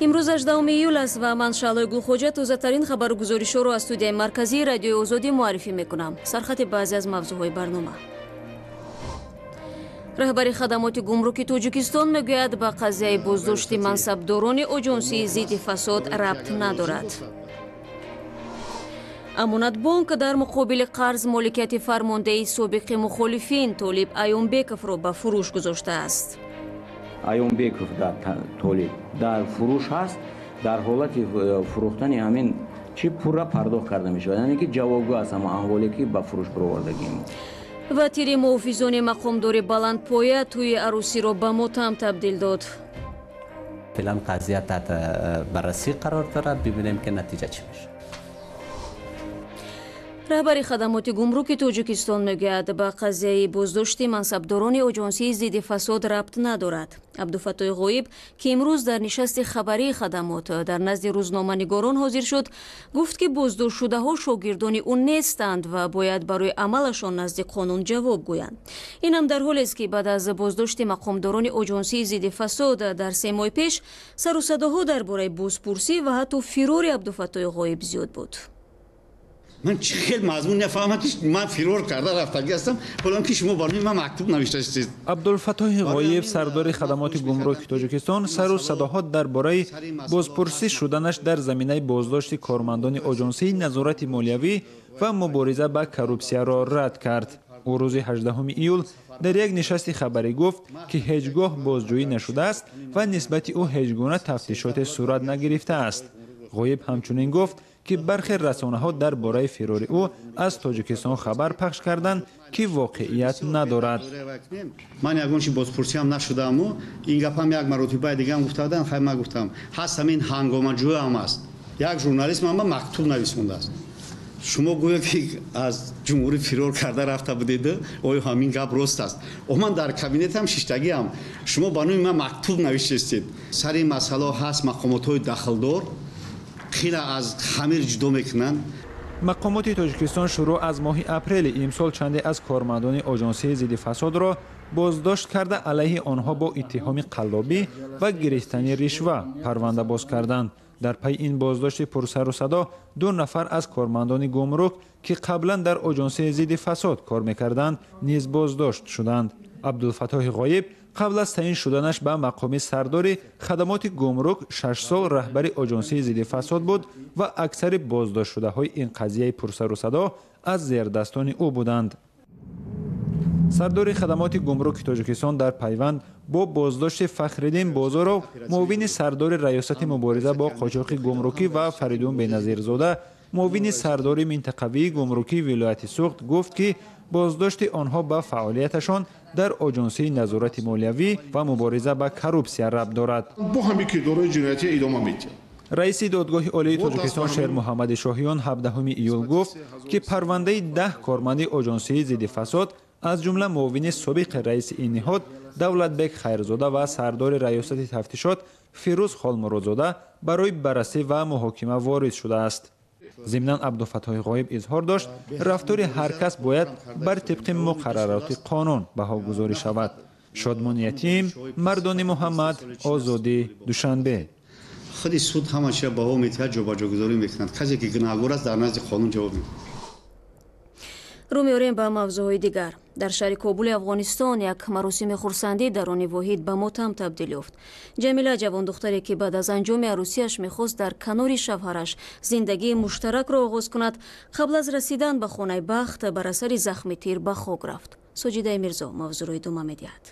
Имрӯз 18 июл аст ва ман, Шаълои Гулхоҷа, тозатарин хабару гузоришҳоро аз студияи марказии Радиои Озодӣ муаррифӣ мекунам. Сархати баъзе аз мавзӯъҳои барнома. Раҳбари хадамоти гумруки Тоҷикистон мегӯяд, ба қазияи боздошти мансабдорони Оҷонсии зидди фасод рабт надорад. Амонатбонк дар муқобили қарз моликияти фармондеҳи собиқи мухолифин Толиб Аёнбековро ба фурӯш гузоштааст. Аёнбеков дар Толиб дар фурӯш ҳаст. Дар ҳолати фурӯхтани ҳамин чӣ пурра пардохт карда мешавад, яъне ки ҷавобгӯ аст ҳама амволе, ки ба фурӯш баровардагим. Ва тири муҳофизони мақомдори баландпоя тӯи арӯсиро ба мотам табдил дод. فعلا قضیه تحت بررسی قرار دارد. ببینیم که نتیجه چی میشه. Раҳбари хадамоти гумруки Тоҷикистон мегӯяд, ба қазияи боздошти мансабдорони Оҷонсии зидди фасод рабт надорад. Абдуфаттоҳи Ғоиб, ки имрӯз дар нишасти хабарии хадамот дар назди рӯзноманигорон ҳозир шуд, гуфт, ки боздоштшудаҳо шогирдони ӯ нестанд ва бояд барои амалашон назди қонун ҷавоб гӯянд. Инам дар ҳолест, ки баъд аз боздошти мақомдорони Оҷонсии зидди фасод дар 3 моҳи пеш сару садоҳо дар бораи бозпурсӣ ва ҳатто фирори Абдуфаттоҳи Ғоиб зиёд буд. Ман чӣ хел мазмун нафаҳмам, ки ман фирор карда рафтагӣ ҳастам, ҳолон ки шумо барои ман мактуб навиштаистед. Абдулфаттоҳи Ғоиб, сардори хадамоти гумруки Тоҷикистон, сару садоҳо дар бораи бозпурсӣ шуданаш дар заминаи боздошти кормандони Оҷонсии назорати молиявӣ ва мубориза ба коррупсияро рад кард. Ӯ рӯзи 18 июл дар як нишасти хабарӣ гуфт, ки ҳеҷ гоҳ бозҷӯӣ нашудааст ва нисбати ӯ ҳеҷ гуна тафтишоте сурат нагирифтааст. Ғоиб ҳамчунин гуфт, ки бархе расонаҳо дар бораи фирори ӯ аз Тоҷикистон хабар пахш карданд, ки воқеият надорад. Ман ягон чи бозпурсиам нашудааму ин гапам як маротибаи дигаам гуфта будам. Хай, ман гуфтам, ҳаст, ҳамин ҳангомаҷӯям аст. Як журналист ман ба мактуб нависондааст: шумо гӯё ки аз ҷумҳурӣ фирор карда рафта будед, оё ҳамин гап рост аст? О, ман дар кабинетам шиштагиам, шумо ба номи ман мактуб навиштестед. Сари ин масъалао ҳаст мақомотҳои дахлдор, хеле аз хамир ҷудо мекунанд. Мақомоти Тоҷикистон шурӯъ аз моҳи апрели имсол чанде аз кормандони Оҷонсии зидди фасодро боздошт карда, алайҳи онҳо бо иттиҳоми қаллобӣ ва гирифтани ришва парванда боз карданд. Дар пайи ин боздошти пурсару садо ду нафар аз кормандони гумрук, ки қаблан дар Оҷонсии зидди фасод кор мекарданд, низ боздошт шуданд. Абдулфаттоҳи Ғоиб қабл аз таъин шуданаш ба мақоми сардори хадамоти гумрук 6 сол раҳбари Оҷонсии зидди фасод буд ва аксари боздоштшудаҳои ин қазияи пурсару садо аз зердастони ӯ буданд. Сардори хадамоти гумруки Тоҷикистон дар пайванд бо боздошти Фахриддин Бозоров, муовини сардори Раёсати мубориза бо қочоқи гумрукӣ, ва Фаридун Беназирзода, муовини сардори минтақавии гумрукии вилояти Суғд, гуфт, ки боздошти онҳо ба фаъолияташон дар Оҷонсии назорати молиявӣ ва мубориза ба коррупсия рабт дорад. Бо ҳамин кирдорҳои ҷиноятӣ идома медиҳад. Раиси Додгоҳи Олии Тоҷикистон Шермуҳаммади Шоҳиён 17 июл гуфт, ки парвандаи 10 корманди Оҷонсии зидди фасод, аз ҷумла муовини собиқи раиси ин ниҳод Давлатбек Хайрзода ва сардори Раёсати тафтишот Фирӯз Холмуродзода, барои баррасӣ ва муҳокима ворид шудааст. Зимнан Абдуфаттоҳи Ғоиб изҳор дошт, рафтори ҳар кас бояд бар тибқи муқаррароти қонун баҳогузорӣ шавад. Шодмон Ятим, Мардони Муҳаммад, Озодӣ, Душанбе. Худи суд ҳама чиро баҳо медиҳад, ҷобаҷогузорӣ мекунад. Касе ки гунаҳгор аст, дар назди қонун ҷавоб медиҳад. Рӯ меорем ба мавзӯъҳои дигар. Дар шаҳри Кобули Афғонистон як маросими хурсандӣ дар они воҳид ба мотам табдил ёфт. Ҷамила, ҷавондухтаре, ки баъд аз анҷоми арӯсиаш мехост дар канори шавҳараш зиндагии муштаракро оғоз кунад, қабл аз расидан ба хонаи бахт бар асари захми тир ба хок рафт. Соҷидаи Мирзо мавзӯъро идома медиҳад.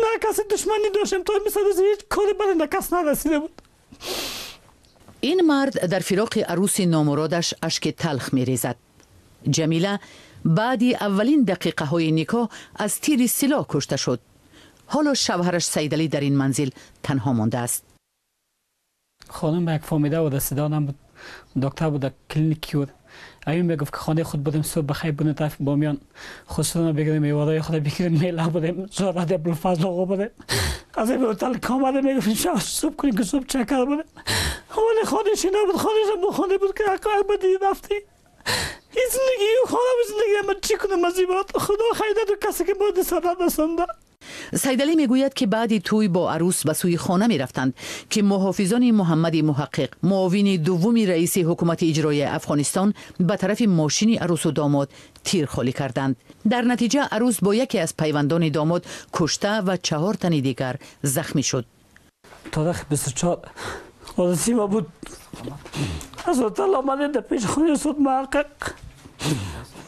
На каси душманӣ доштем, то мисал ҳеҷ кори баде на кас нарасида буд. Ин мард дар фироқи арӯси номуродаш ашки талх мерезад. Ҷамила баъди аввалин дақиқаҳои никоҳ аз тири силоҳ кушта шуд. Ҳоло шавҳараш Саидалӣ дар ин манзил танҳо мондааст. Хонум як фомида буд, сидонам буд, доктор буд, клиники буд. Аюн мегуфт, ки хонаи худ будем, субҳ бахайр будем, тарафи Бомиён хусрона бигирем, меваҳои худа бигирем, мела будем, зоради Абулфазл оғо будем. Аз ин ҳотел омада мегуфт, шаб субҳ кунем, ки субҳ чакар будем. Вале хонаши набуд, хонаша бо хона буд, ки абади рафти. Ин зиндагии хона, зиндагии ман чӣ кунам аз ин? Худо хайр даду касе ки боди садад расонда. Сайдалӣ мегӯяд, ки баъди тӯй бо арӯс ба сӯи хона мерафтанд, ки муҳофизони Муҳаммади Муҳаққиқ, муовини дуввуми раиси ҳукумати иҷроияи Афғонистон, ба тарафи мошини арӯсу домод тир холӣ карданд. Дар натиҷа арӯс бо яке аз пайвандони домод кушта ва 4 тани дигар захмӣ шуд. Таърих 24 ҳодисаи ма буд. Аз отел омадем дар пеши хонаи устод Муҳаққиқ.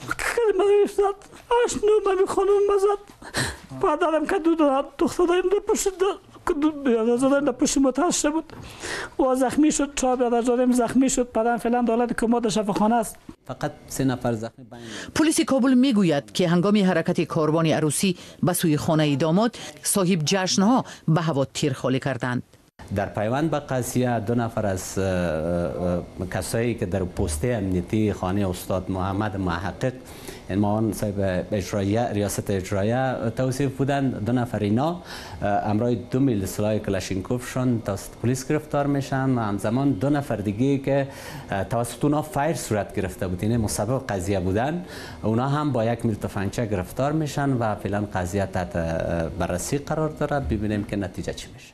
Калима устод 8-9 мами хонум мазад. Падарам ки ду духтараим дар пушти бародарзодаим дар пушти мотор шуда буд. او زخمی شد، 4 برادرزاده‌ام زخمی شد. پدرم فعلا در حالت کما در شفاخانه است. فقط 3 نفر زخمی. پلیس کابل میگوید که هنگام حرکت کاروان عروسی به سوی خانه داماد، صاحب جشنها به هوا تیر خالی کردند. در پیوند به قضیه 2 نفر از کسایی که در پوسته امنیتی خانه استاد محمد محقق، معاون صاحب اجرایه ریاست اجرایه توصیف بودند، 2 نفر اینا امرای 2 میل سلاح کلاشینکوفشان توسط پلیس گرفتار میشن و همزمان 2 نفر دیگه که توسط اونا فایر صورت گرفته بود، یعنی مسبب قضیه بودن، اونا هم با 1 میل تفنگچه گرفتار میشن و فعلا قضیه تحت بررسی قرار داره. ببینیم که نتیجه چی میشه.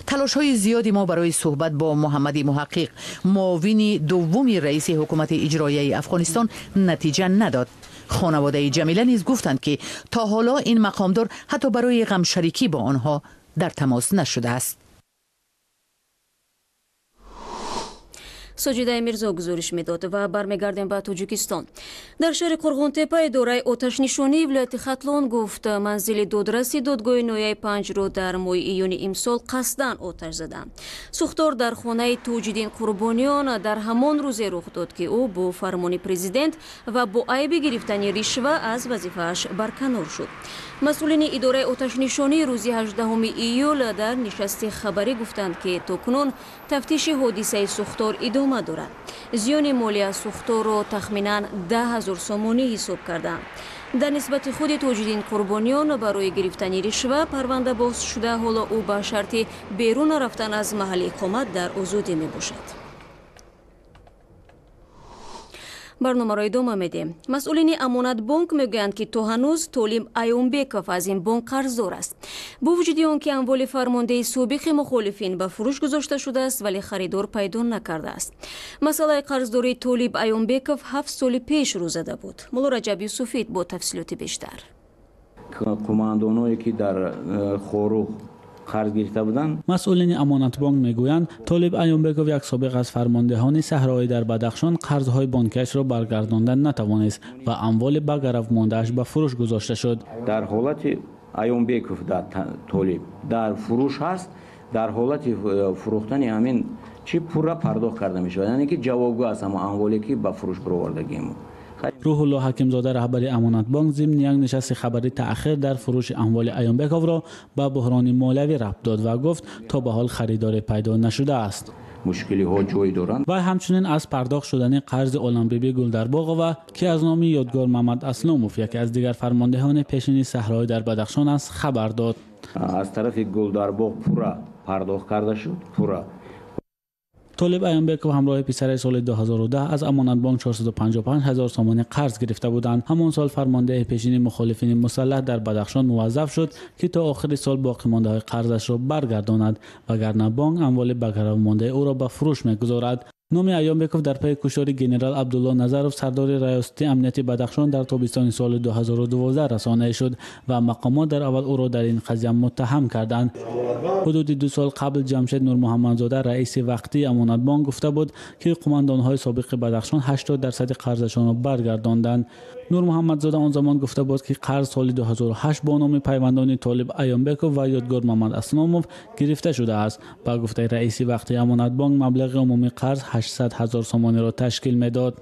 تلاش های زیادی ما برای صحبت با محمد محقق، معاون دوم رئیس حکومت اجرایی افغانستان، نتیجه نداد. خانواده جمیله نیز گفتند که تا حالا این مقامدار حتی برای غم شریکی با آنها در تماس نشده است. Соҷидаи Мирзо гузориш медод ва бармегардем ба Тоҷикистон. Дар шаҳри Қурғонтепа идораи оташнишонии вилояти Хатлон гуфт, манзили додраси додгоҳи ноҳияи Панҷро дар моҳи июни имсол қасдан оташ заданд. Сӯхтор дар хонаи Тоҷиддин Қурбониён дар ҳамон рӯзе рух дод, ки ӯ бо фармони президент ва бо айби гирифтани ришва аз вазифааш барканор шуд. Масъулини идораи оташнишонӣ рӯзи 18 июл дар нишасти хабарӣ гуфтанд, ки то кунун тафтиши ҳодисаи сӯхтор идома дорад. Зиёни молӣ аз сӯхторро тахминан 10 000 сомонӣ ҳисоб карданд. Дар нисбати худи Тоҷиддин Қурбониён барои гирифтани ришва парванда боз шуда, ҳоло ӯ ба шарти берун нарафтан аз маҳалли иқомат дар озодӣ мебошад. Барномаро идома медиҳем. Масъулини Амонатбонк мегӯянд, ки то ҳанӯз Толиб Аюмбеков аз ин бонк қарздор аст. Бо вуҷуди он ки амволи фармондеҳи собиқи мухолифин ба фурӯш гузошта шудааст, вале харидор пайдо накардааст. Масъалаи қарздории Толиб Аюмбеков 7 соли пеш рӯ зада буд. Мулло Раҷаб Юсуфид бо тафсилоти бештар. Қумандоное ки дар Хоруғ қарз гирифта буданд. Масъулини Амонатбонк мегӯянд, Толиб Аюмбеков, як собиқ аз фармондеҳони саҳроӣ дар Бадахшон, қарзҳои бонкиашро баргардонда натавонист ва амволи ба гарав мондааш ба фурӯш гузошта шуд. Дар ҳолати Аюмбеков дар Толиб дар фурӯш ҳаст, дар ҳолати фурӯхтани ҳамин чӣ пурра пардохт карда мешавад, яъне ки ҷавобгӯ аст ҳама амволе ки ба фурӯш баровардагием. Рӯҳулло Ҳакимзода, раҳбари Амонатбонк, зимни як нишасти хабарӣ таъхир дар фурӯши амволи Аюмбековро ба буҳрони молиявӣ рабт дод ва гуфт, то ба ҳол харидоре пайдо нашудааст. Мушкилиҳо ҷой доранд. Вай ҳамчунин аз пардохт шудани қарзи Оламбибӣ Гулдарбоғова, ки аз номи Ёдгор Мамад Асломов, яке аз дигар фармондеҳони пешини саҳроӣ дар Бадахшон аст, хабар дод. Аз тарафи Гулдарбоғ пурра пардохт карда шуд, пурра. Толиб Аюмбеков ҳамроҳи писари соли 2010 аз Амонатбонк 455 ҳазор сомонӣ қарз гирифта буданд. Ҳамон сол фармондеҳи пешини мухолифини мусаллаҳ дар Бадахшон муваззаф шуд, ки то охири сол боқимондаҳои қарзашро баргардонад, вагарна бонк амволи ба гарав мондаи ӯро ба фурӯш мегузорад. Номи Аюмбеков дар пайи куштори генерал Абдулло Назаров, сардори раёсати амнияти Бадахшон, дар тобистони соли 2012 расонаӣ шуд ва мақомот дар аввал ӯро дар ин қазия муттаҳам карданд. Ҳудуди 2 сол қабл Ҷамшед Нурмуҳаммадзода, раиси вақтии Амонатбонк, гуфта буд, ки қумандонҳои собиқи Бадахшон 80% қарзашонро баргардонданд. Нурмуҳаммадзода он замон гуфта буд, ки қарз соли 2008 бо номи пайвандони Толиб Аюмбеков ва Ёдгор Мамад Асломов гирифта шудааст. Ба гуфтаи раиси вақтии Амонатбонк, маблағи умумии қарз 800 ҳазор сомониро ташкил медод.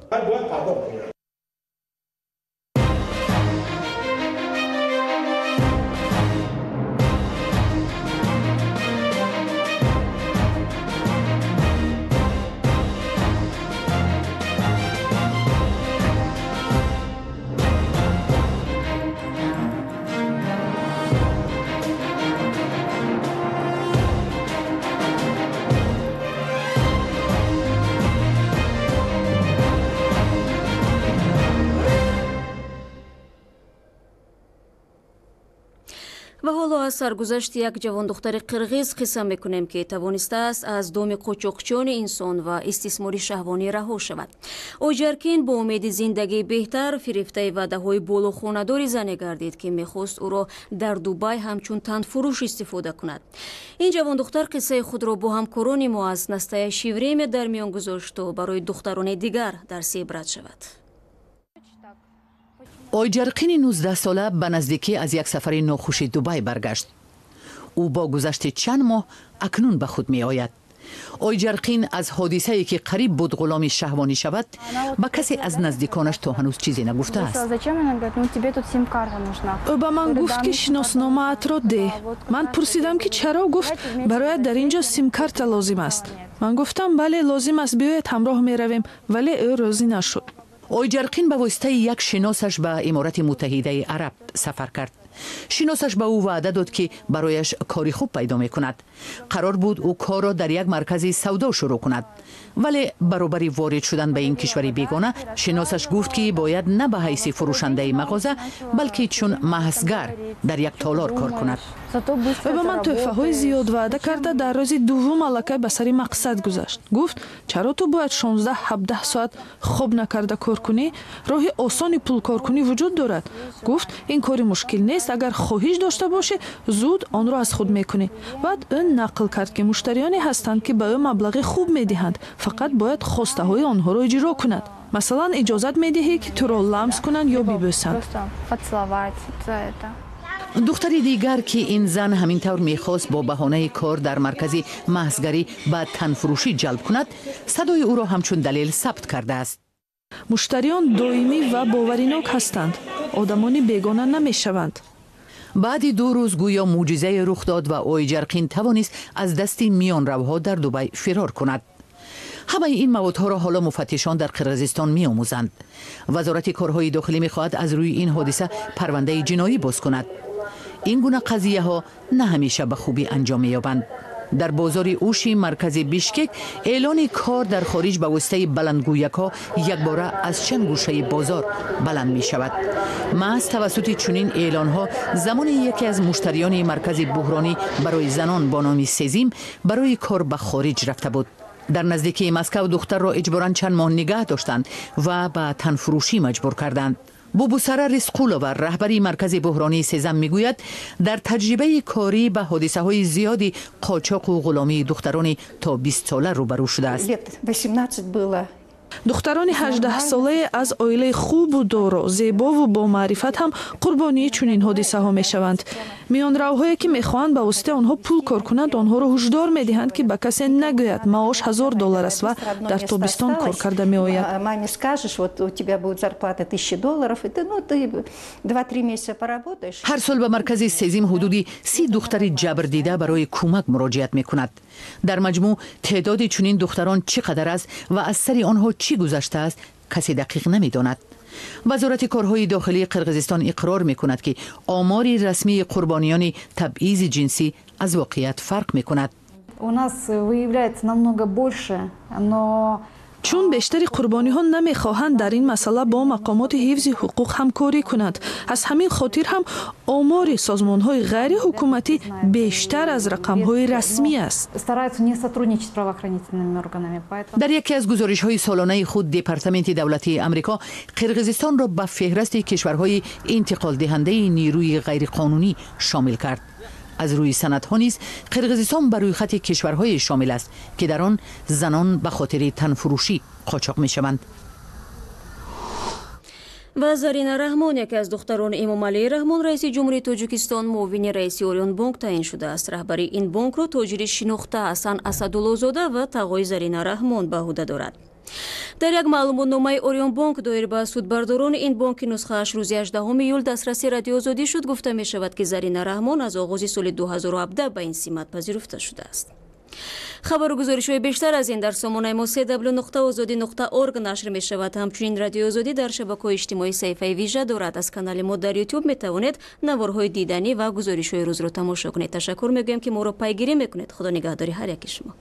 Ва ҳоло аз саргузашти як ҷавондухтари қирғиз қисса мекунем, ки тавонистааст аз доми қочоқчиёни инсон ва истисмори шаҳвонӣ раҳо шавад. Ойҷаркин бо умеди зиндагии беҳтар фирифтаи ваъдаҳои болохонадори зане гардид, ки мехост ӯро дар Дубай ҳамчун танфурӯш истифода кунад. Ин ҷавондухтар қиссаи худро бо ҳамкорони мо аз Настоящее время дар миён гузошт, то барои духтарони дигар дарси ибрат шавад. Ойҷарқини 19-сола ба наздикӣ аз як сафари нохуши Дубай баргашт. Ӯ бо гузашти чанд моҳ акнун ба худ меояд. Ойҷарқин аз ҳодисае, ки қариб буд ғуломи шаҳвонӣ шавад, ба касе аз наздиконаш то ҳанӯз чизе нагуфтааст. Ӯ ба ман гуфт, ки шиносномаатро деҳ. Ман пурсидам, ки чаро. Гуфт, барояд дар ин ҷо симкарта лозим аст. Ман гуфтам, бале, лозим аст, биёед, ҳамроҳ меравем, вале ӯ розӣ нашуд. Ойҷарқин ба воситаи як шиносаш ба Иморати Муттаҳидаи Араб сафар кард. Шиносаш ба ӯ ваъда дод, ки барояш кори хуб пайдо мекунад. Қарор буд, ӯ корро дар як маркази савдо шурӯъ кунад, вале баробари ворид шудан ба ин кишвари бегона шиносаш гуфт, ки бояд на ба ҳайси фурӯшандаи мағоза, балки чун маҳзгар дар як толор кор кунад. Ӯ ба ман тӯҳфаҳои зиёд ваъда карда, дар рӯзи дуввум аллакай ба сари мақсад гузашт. Гуфт, чаро ту бояд 16-17 соат хоб накарда кор кунӣ? Роҳи осони пулкоркунӣ вуҷуд дорад. Гуфт, ин кори мушкил нест, агар хоҳиш дошта бошӣ, зуд онро аз худ мекунӣ. Баъд ӯ нақл кард, ки муштариёне ҳастанд, ки ба ӯ маблағи хуб медиҳанд, фақат бояд хостаҳои онҳоро иҷро кунад. Масалан, иҷозат медиҳӣ, ки туро ламс кунанд ё бибӯсанд. Духтари дигар, ки ин зан ҳамин тавр мехост бо баҳонаи кор дар маркази маҳзгарӣ ба танфурӯшӣ ҷалб кунад, садои ӯро ҳамчун далел сабт кардааст. Муштариён доимӣ ва боваринок ҳастанд, одамони бегона намешаванд. Баъди 2 рӯз гӯё мӯъҷизае рух дод ва Ойҷарқин тавонист аз дасти миёнравҳо дар Дубай фирор кунад. Ҳамаи ин маводҳоро ҳоло муфаттишон дар Қирғизистон меомӯзанд. Вазорати корҳои дохилӣ мехоҳад аз рӯи ин ҳодиса парвандаи ҷиноӣ боз кунад. Ин гуна қазияҳо на ҳамеша ба хубӣ анҷом меёбанд. Дар бозори Уши маркази Бишкек эълони кор дар хориҷ ба воситаи баландгӯякҳо якбора аз чанд гӯшаи бозор баланд мешавад. Маҳз тавассути чунин эълонҳо замони яке аз муштариёни маркази буҳронӣ барои занон бо номи Сезим барои кор ба хориҷ рафта буд. Дар наздикии Москав духтарро иҷборан чанд моҳ нигаҳ доштанд ва ба танфурӯшӣ маҷбур карданд. Бубусара Рисқулова, раҳбари маркази буҳронии Сезам, мегӯяд, дар таҷрибаи корӣ ба ҳодисаҳои зиёди қочоқу ғуломии духтарони то 20-сола рӯбарӯ шудааст. Духтарони 18-солае аз оилаи хубу доро, зебову бомаърифат ҳам қурбонии чунин ҳодисаҳо мешаванд. Миёнравҳое, ки мехоҳанд ба воситаи онҳо пул кор кунанд, онҳоро ҳушдор медиҳанд, ки ба касе нагӯяд, маош 1000 доллар аст ва дар тобистон кор карда меояд. Маме скажешь, вот у тебя будет зарплата 1000 долларов, и ты, ну, ты 2-3 месяца поработаешь. Ҳар сол ба маркази Сезим ҳудуди 30 духтари ҷабрдида барои кӯмак муроҷиат мекунад. Дар маҷмӯъ теъдоди чунин духтарон чӣ қадар аст ва аз сари онҳо чӣ гузаштааст, касе дақиқ намедонад. Вазорати корҳои дохилии Қирғизистон иқрор мекунад, ки омори расмии қурбониёни табъизи ҷинсӣ аз воқеият фарқ мекунад. У нас выявляется намного больше, но Чун бештари қурбониҳо намехоҳанд дар ин масъала бо мақомоти ҳифзи ҳуқуқ ҳамкорӣ кунанд. Аз ҳамин хотир ҳам омори созмонҳои ғайриҳукуматӣ бештар аз рақамҳои расмӣ аст. Стараются не сотрудничать с правоохранительными органами. Поэтому Дар яке аз гузоришҳои солонаи худ Департаменти давлатии Амрико Қирғизистонро ба феҳрасти кишварҳои интиқолдиҳандаи нерӯи ғайриқонунӣ шомил кард. Аз рӯи санадҳо низ Қирғизистон ба рӯйхати кишварҳое шомил аст, ки дар он занон ба хотири танфурӯшӣ қочоқ мешаванд. Ва Зарина Раҳмон, яке аз духтарони Эмомалии Раҳмон, раиси ҷумҳурии Тоҷикистон, муовини раиси Ориёнбонк таъин шудааст. Раҳбарии ин бонкро тоҷири шинохта Ҳасан Асадуллозода ва тағои Зарина Раҳмон ба ӯҳда дорад. Дар як маълумотномаи Ориёнбонк доир ба судбардорони ин бонк, ки нусхааш рӯзи 18 июл дастраси Радиоозодӣ шуд, гуфта мешавад, ки Зарина Раҳмон аз оғози соли 2017 ба ин симат пазируфта шудааст. Хабару гузоришҳои бештар аз ин дар сомонаи мо cw.ozodi.org нашр мешавад. Ҳамчунин Радиоозодӣ дар шабакаҳои иҷтимоӣ саҳифаи вижа дорад. Аз канали мо дар Ютуб метавонед наворҳои диданӣ ва гузоришҳои рӯзро тамошо кунед. Ташаккур мегӯем, ки моро пайгирӣ мекунед. Худо нигаҳдори ҳар яки шумо.